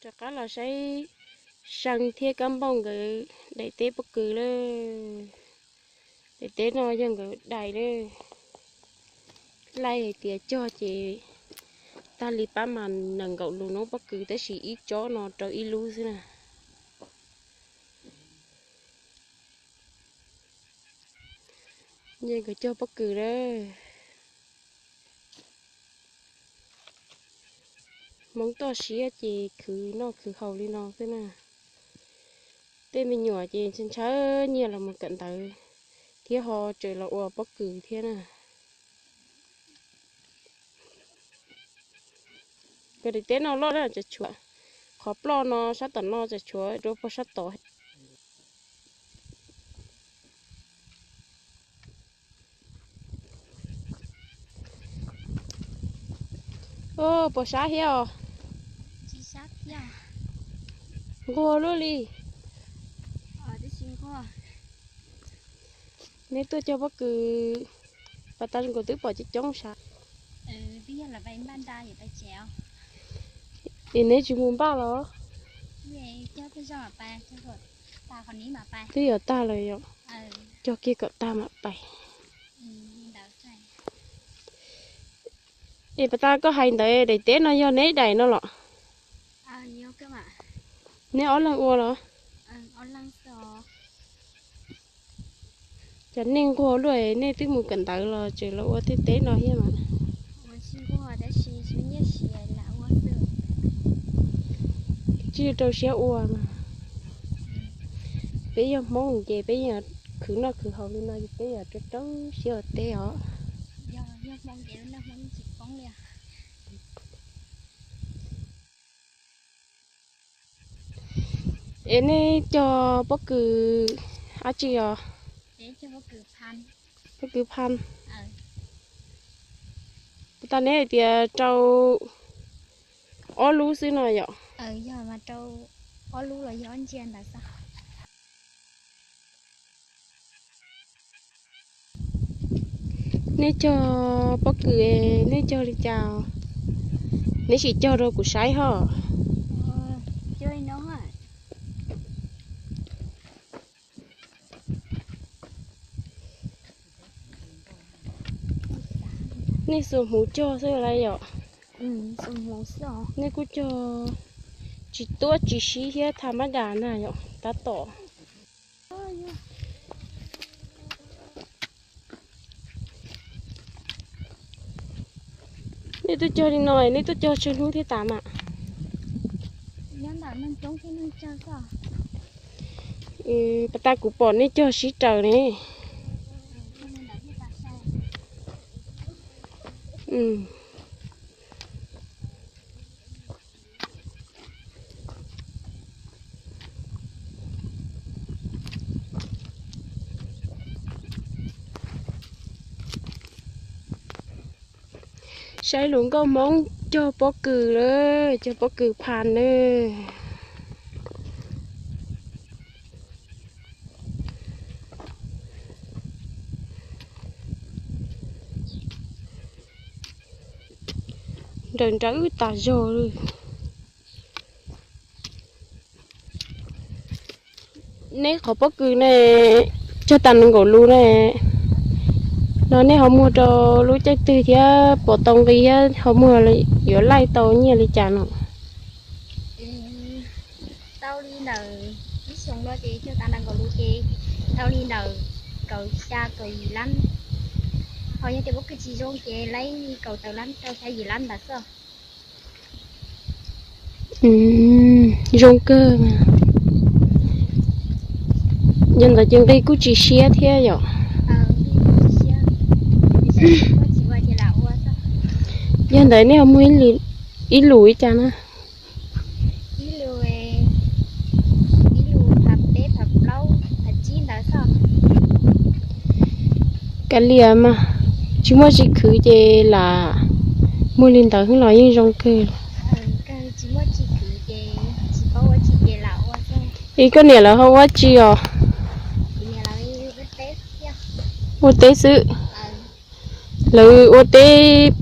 Rov qab los saib See thiab Kab Npauj nkawd daim teb pob kws lawm. Daim teb no yog nkawd daim lawm. Laij hais tias cog ces tag li pab mas nees nkaum lus noob pob kws tab sis ib tsob no rau ib lub xwb na. Nkawd cog pob kws na. Hmoob toj siab ces khwv noj khwv haus li no xwb na. Tej me nyuam ces ntshaw nyiaj los mus kawm ntawv thiab ho tseem los ua pob kws thiab na. Nkawd daim teb no loj na, tshuav qhov ploj no sab tom no, tshuav rau puag sab tod. Puas sab thiab os? Nquag luaj li. Neb tuaj cog pob kws, pas tas nkaus twb pom coob coob sav. Es neb tsis mus npaj los? Twb yuav tag lawm yom. Cog kiag kom tag mam pais. Es pas tas koj hais ntawd daim teb no yog neb daim no los? Neb ob leeg ua los? Cov neeg nquag luaj, nej twb mus kawm ntawv los tseem los ua tej teb no thiab mas. Tsis rau siab ua mas. Peb yog Hmoob ces peb yeej khwv noj khwv haus li no ces peb yog rau rau siab ua teb os. Es nej cog pob kws dab tsi os? Pob kws phaj. Puas tas neb hais tias rau ob lub xwb no yom? Nej cog pob kws, nej cog li cas? Neb sim cog rau kuv saib hos. Nej xuas hmuv cog xwb lawm yom? Nej kuj cog tsis tuab tsis sib thiab, tham mab das na yom, tab tom. Nej tuaj cog li no, nej tuaj cog tsawg hnub thiaj tas mas? Pas tas kuv pom nej cog sib raws ne. Saib lus nkauj Hmoob cog pob kws lawm, cog pob kws phaj na. Nrawm nrawm tas zog li. Neb qhov pob kws ne, cog tas nees nkaum lus ne, no nej ho muag rau lub caij twg thiab pom tau nqi thiab ho muag yuav laij tau nyiaj li cas no? Tau li ntawm ib xyoos no ces cog tas nees nkaum lus ces tau li ntawm kaum xya kaum yim lab. Ho yog tias pob kws tsis zoo ces laij li kaum tawm lab rau xya yim lab ntawd xwb. Zoo kawg mas. Yog ntawd ces nqi kuj tsis siab thiab yom? Yog ntawd nej ho muag ib lus ib cas na? Kav liam mas, tsis muaj tsis khwv ces lam muag li ntawd xwb los yeej zoo kawg. Es koj niam lawv ho ua tsi os? Ua teb xwb. Lawv ua teb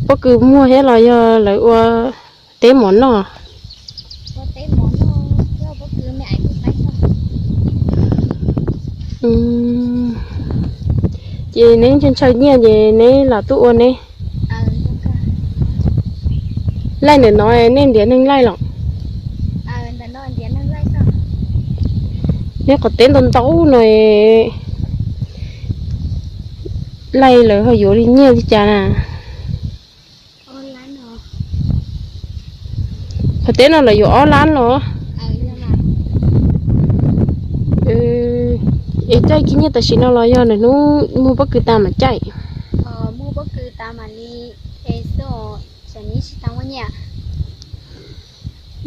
pob kws muag thiab los yog lawv ua teb mov noj? Ces neb ntshaw ntshaw nyiaj ces neb lam tuaj ua ne. Laij ntawm no nej ntiav neeg laij los? Neb qhov teb ntau ntau no, laij lawv ho yuav li nyiaj li cas na? Qhov teb no lawv yuav ob lab los? Es caij khib nyiaj tam sim no los yog nws hnub muag pob kws tas mas caij?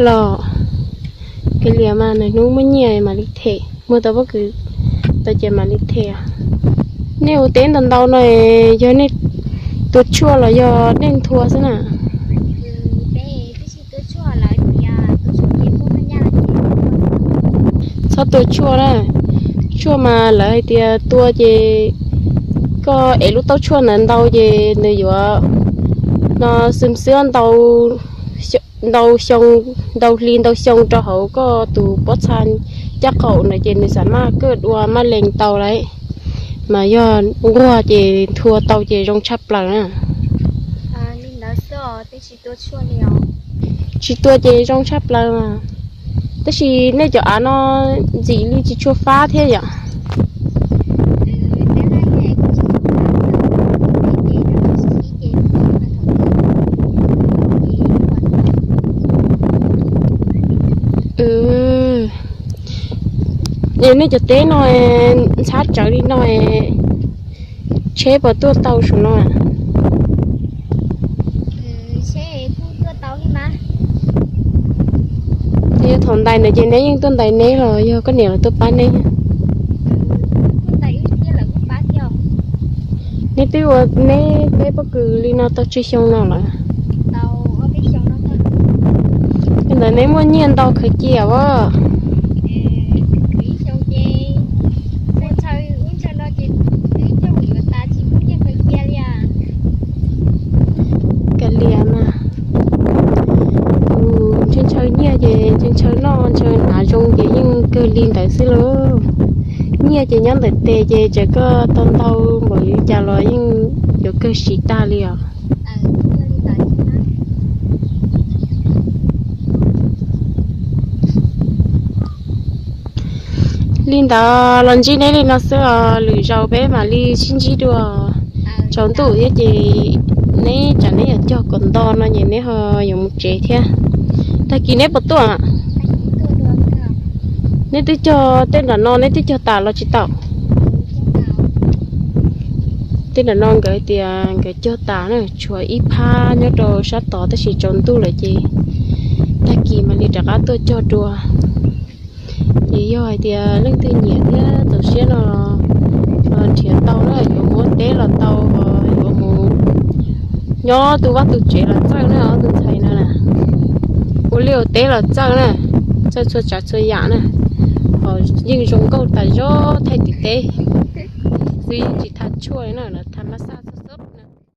Los, kav liam mas nws hnub muaj nyiaj mam li them, muag tau pob kws tau ces mam li them. Nej ua teb ntau ntau no, yog nej tua tshuaj los yog nej nthua xwb na? Txhob tua tshuaj na. Tshuaj mas lawv hais tias tua ces koj ev lub taub tshuaj ntawd ntau ces nws yuav no xwm xwb ntau ntau xyoo, ntau hli ntau xyoo rau hauv koj tus pob txha ncaj qaum na ces nws xam maj kawj dua maj lees tau lawm. Mas yog nquag ces nthua tau ces zoo tshaj plaws na. Tsis tua ces zoo tshaj plaws mas. Tab sis nej cov av no ntxim li tsis tshua fab thiab yom? Es nej cov teb no ntxhab tsawv li no, tsheb puas tuaj tau saum no? Yog thaum ntais ntawd ces neb yeej tuaj ntais neb los yog koj niam los tuaj pab neb? Neb twb ua neb teb pob kws li no tau tsawg xyoo no lawm? Li ntawd neb muaj nyiaj ntau khaws cia as. Kav liam mas, ntshaw ntshaw nyiaj ces ntshaw ntshaw noj ntshaw hnav zoo ces yeej kawg li ntawd xwb lauj. Nyiaj ces nyob ntawm tes ces txawm koj tau ntau npaum li cas los yeej yuav kawg siv tag li os. Li ntawd los ntsib neb li no xwb os, lwm zaus peb mam li sib ntsib dua. Tsaus ntuj thiab ces neb tsam neb yuav cog kom nto no ces neb ho yuav mus tsev thiab. Tag kis neb puas tuaj? Neb twb cog tej nram no neb twb cog tas los tsis tau? Tej nram no nkawd tias nkawd cog tas na, tshuav ib phab nyob rau sab tod tab sis tsaus ntuj lawm ces tag kis mam li rov qab tuaj cog dua. Ces yog hais tias leej twg nyiam thiab txaus siab no los nrhiav tau na, yuav mus ua teb los tau, yuav mus nyob tu vaj tu tsev los txawj na, ob tug ntxhais no na. Ua liaj ua teb los txawj na, txawj txhua tsav txhua yam na, ho yeej zoo nkauj tas zog thaij tim teb xwb, yeej tsis thav tshuaj li na.